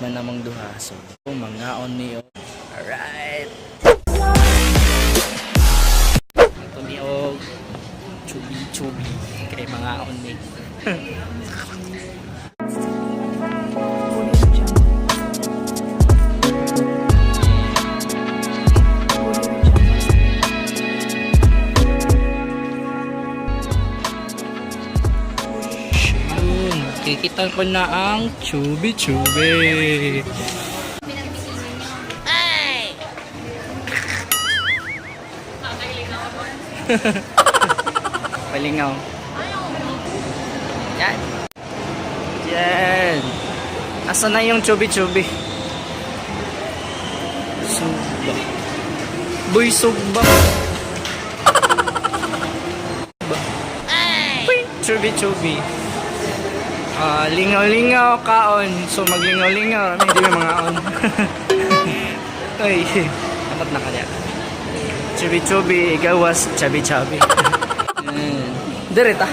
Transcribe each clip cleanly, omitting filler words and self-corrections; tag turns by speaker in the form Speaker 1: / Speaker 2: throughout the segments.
Speaker 1: Man namang duha. So, mangaon ni. Alright. Ito ni og chubi chubi kay mangaon ni.
Speaker 2: Audio Jungle. Audio Jungle.
Speaker 1: Yun, kikita ko na ang chubi chubi. Palingaw. Yan. Yan. Asa na yung chubi-chubi? Sugba. Boy, sugba. Uy, chubi-chubi. Ah, lingaw-lingaw kaon. So maglingaw-lingaw, hindi may mga on. Ay, dapat na kaya. Chubi-chubi, gawas chabi-chabi. Dire ta.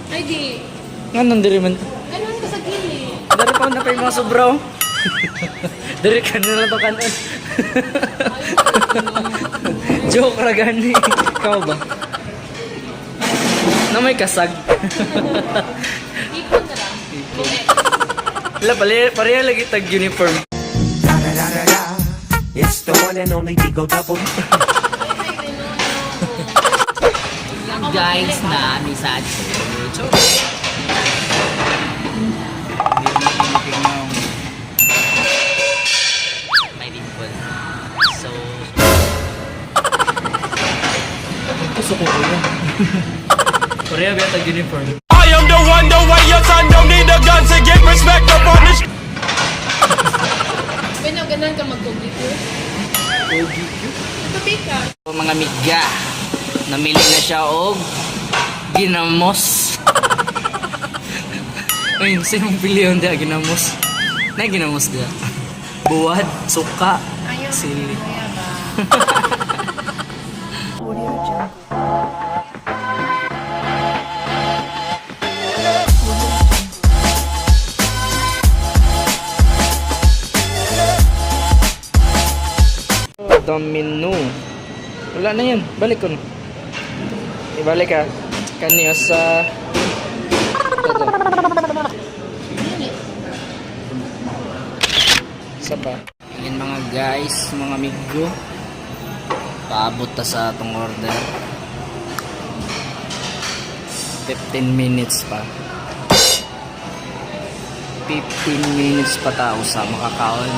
Speaker 3: Ay di.
Speaker 1: Nganong dire man?
Speaker 3: Ganun ka sa gilid.
Speaker 1: Dari pa na pa yung mga sobraw. Dari ka na lang to kanon. Joke ra gani. Ikaw ba? Na may kasag.
Speaker 3: Ikon na lang. Ipon.
Speaker 1: Wala, pala, pareha lagi tag uniform.
Speaker 4: Da da da da da. It's the one and only Digo Double.
Speaker 1: Guys, na mi sa Chubi. May dimple. So, gusto ko kuya. Korea ba tag uniform?
Speaker 5: I am the one, the way your son don't need a gun to get respect up on the
Speaker 3: Pwede ganan ka mag-OBQ.
Speaker 1: OBQ?
Speaker 3: Tabi ka.
Speaker 1: Mga miga, namili na siya og ginamos. Ay, sino mong pili yun diya, ginamos? Na ginamos diya. Buwad, suka,
Speaker 3: Ayaw.
Speaker 1: sili.
Speaker 3: Kaya ba?
Speaker 2: Audio Jungle.
Speaker 1: Domino. Wala na yun. Balik ko na. Ibalik ka. Kaniyo sa... Ito. Isa pa. Ayan mga guys, mga amigo. Paabot ta sa atong order. 15 minutes pa. 15 minutes pa tao sa makakaon.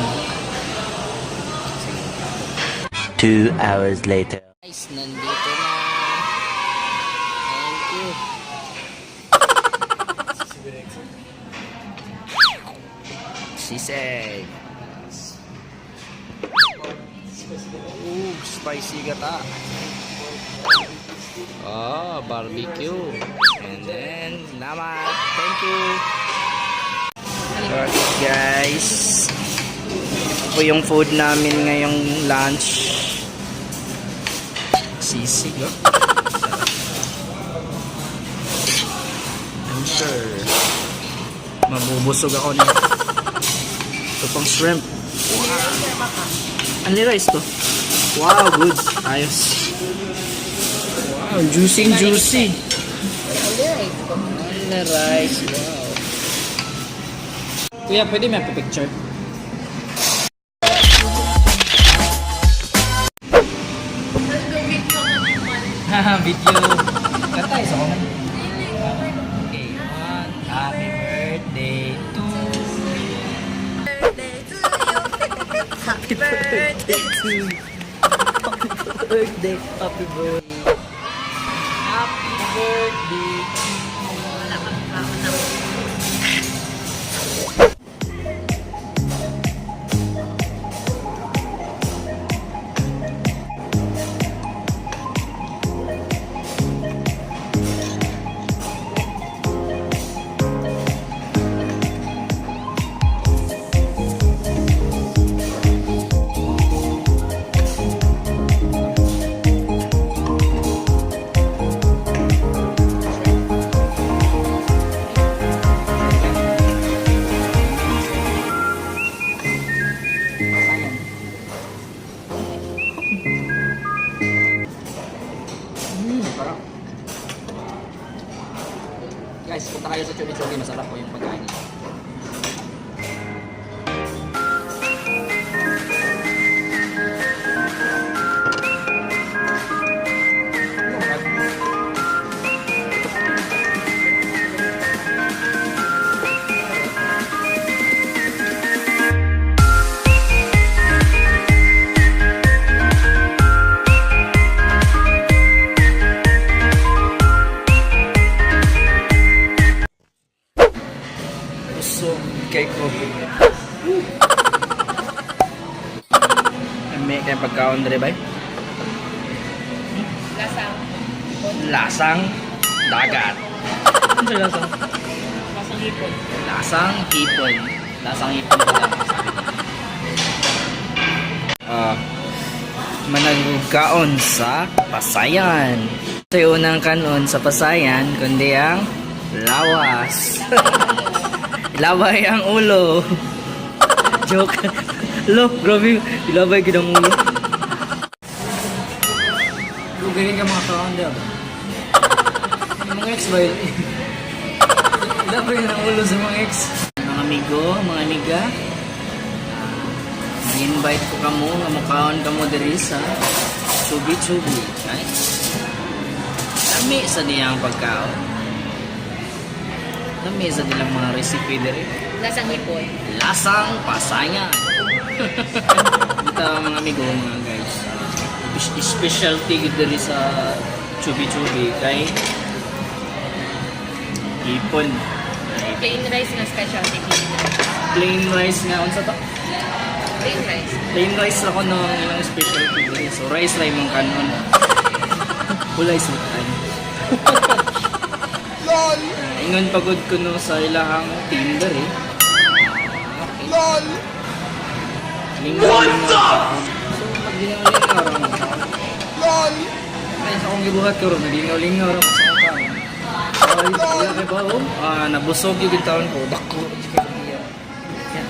Speaker 4: 2 hours later.
Speaker 1: Guys, nandito na. Thank you. Sisig. Ooh, spicy gata. Oh, barbecue. And then, salamat. Thank you. Alright, guys. Ito po yung food namin ngayong lunch. Sisig, oh. I'm sure mabubusog ako nito. Ito pang shrimp. Wow. Only rice to. Wow, good. Ayos. Wow, juicy juicy. Only rice. Wow. Kuya, pwede may picture?
Speaker 3: Nag-video ka naman.
Speaker 1: Haha, video. Katay sa comment. Okay, one. Happy birthday to you. Happy birthday to you. Happy birthday. Happy birthday. Happy birthday to
Speaker 3: Wala kang kaon na.
Speaker 1: you. Parang. Guys, punta kayo sa Chubby Chubby, masarap po yung pagkain nila. Busog kay ko. May kay pagkaon dre bay.
Speaker 3: Lasang.
Speaker 1: Lasang dagat. Ano lasang?
Speaker 3: Lasang hipon.
Speaker 1: Lasang hipon. Lasang hipon pala ang sabi niya. Ah, managkaon sa Pasayan. Ito yung unang kanon sa Pasayan, kundi ang lawas. Ilabay ang ulo. Joke. Lo, grabe. Ilabay gid ang ulo. Ganyan ka mga kaon, diba? Yung mga ex ba yun? Ilabay na ang ulo sa mga ex. Mga amigo, mga amiga, invite ko kamo nga mukaon kamo diri sa Chubi Chubi. Right? Lami sa diyang pagkaon. Lami sa nilang mga recipe diri.
Speaker 3: Lasang hipon.
Speaker 1: Lasang Pasayan. Ito mga amigo, mga guys. Specialty gid diri sa Chubi Chubi kay hipon.
Speaker 3: Plain rice na specialty.
Speaker 1: Plain rice nga unsa to?
Speaker 3: Plain rice.
Speaker 1: Plain rice ako no ang ilang specialty diri. So rice ra imong kanon. Kulay sa kan. LOL. Ingon pagod ko no sa ilahang team diri. Okay. LOL. What the? So maglingaw-lingaw ra mo. LOL. Ay sa akong gibuhat karon naglingaw-lingaw ra ko sa akong kaon. Ay, iya kay ba oh? Ah, nabusog yung taon ko. Dako. Yan.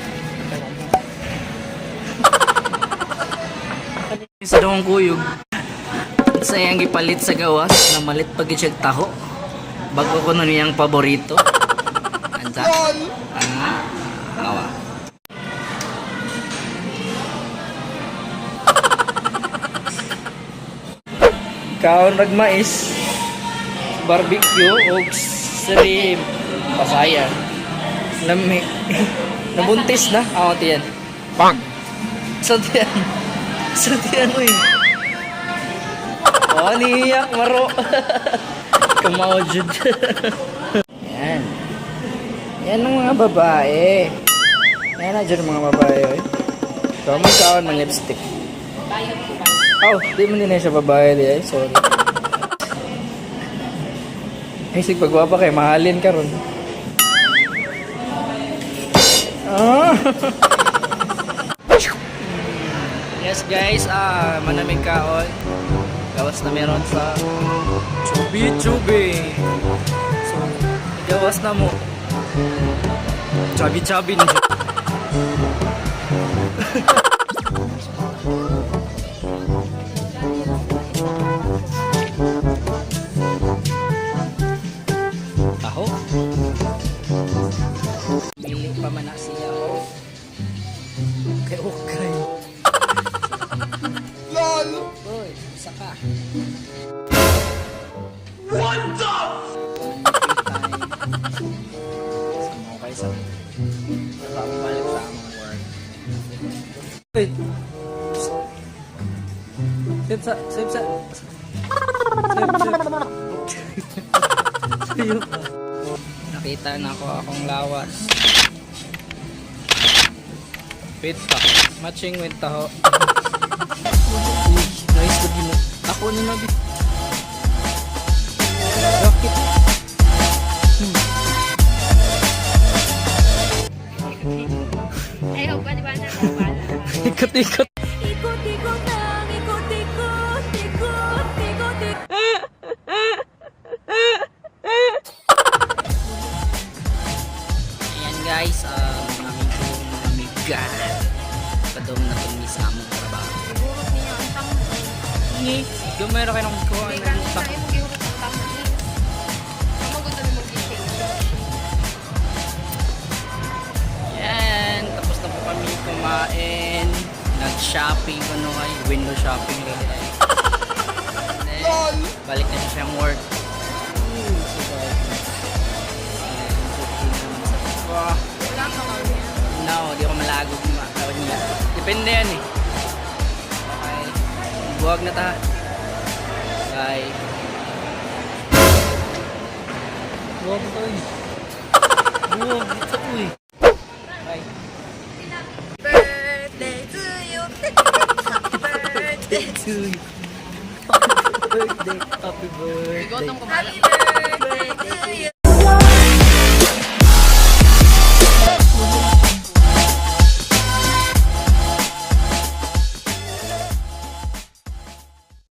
Speaker 1: Sa dong kuyog. Sa iyang gipalit sa gawas, namalit pag siya taho. Bago ko nun iyang paborito. Anta? Ah, awa. Kaon rag mais, barbecue og shrimp. Pasayan. Lami. Nabuntis na. Ako tiyan.
Speaker 5: Bang!
Speaker 1: Sa tiyan. Sa tiyan, uy. Oh, niiyak, maro. Kamao, jud. Yan. Yan ang mga babae. Yan na dyan ang mga babae, oy. So, magkaon ng lipstick.
Speaker 3: Bayot ko ba?
Speaker 1: Oh, di man din na siya babae di ay. Sorry. Ay, sig pagwapa kay mahalin ka ron. Ah. Yes guys, manamig kaon. Gawas na meron sa Chubi Chubi. So, gawas na mo. Chubby chubby na siya. Taho. Mili pa man na siya. Oh. Okay, okay. LOL! Uy, isa ka. What the? Okay, sa balik sa among work. Wait. Sip sa, sip sa. Sip, sip. Sayo pa. Nakita na ako akong lawas. With taho. Matching with taho. Uy, nice lagi mo. Ako na nabi. Rocket.
Speaker 3: Ay, hope pa, di ba na? Wala.
Speaker 1: Ikot-ikot.
Speaker 2: Ikot-ikot lang, ikot-ikot, ikot, ikot, ikot.
Speaker 1: Ayan guys, mga amigo, mga amiga. Padong na kami sa among trabaho.
Speaker 3: Siguro niya ang tang.
Speaker 1: Ngi, gamay ra kayo ng kuha
Speaker 3: Kay
Speaker 1: ng
Speaker 3: kang sa imo
Speaker 1: Shopping rin tayo. Then, balik na siya siyang work. Ooh, so bad. And, naman sa. Wah. No, di ako malagog ma. Niya. Depende yan eh. Okay. Buwag na ta. Bye. Buwag ito eh. Buwag ito eh. Bye.
Speaker 3: Birthday to you. Happy birthday.
Speaker 1: To you. Happy birthday. Happy birthday.
Speaker 3: Happy birthday to you.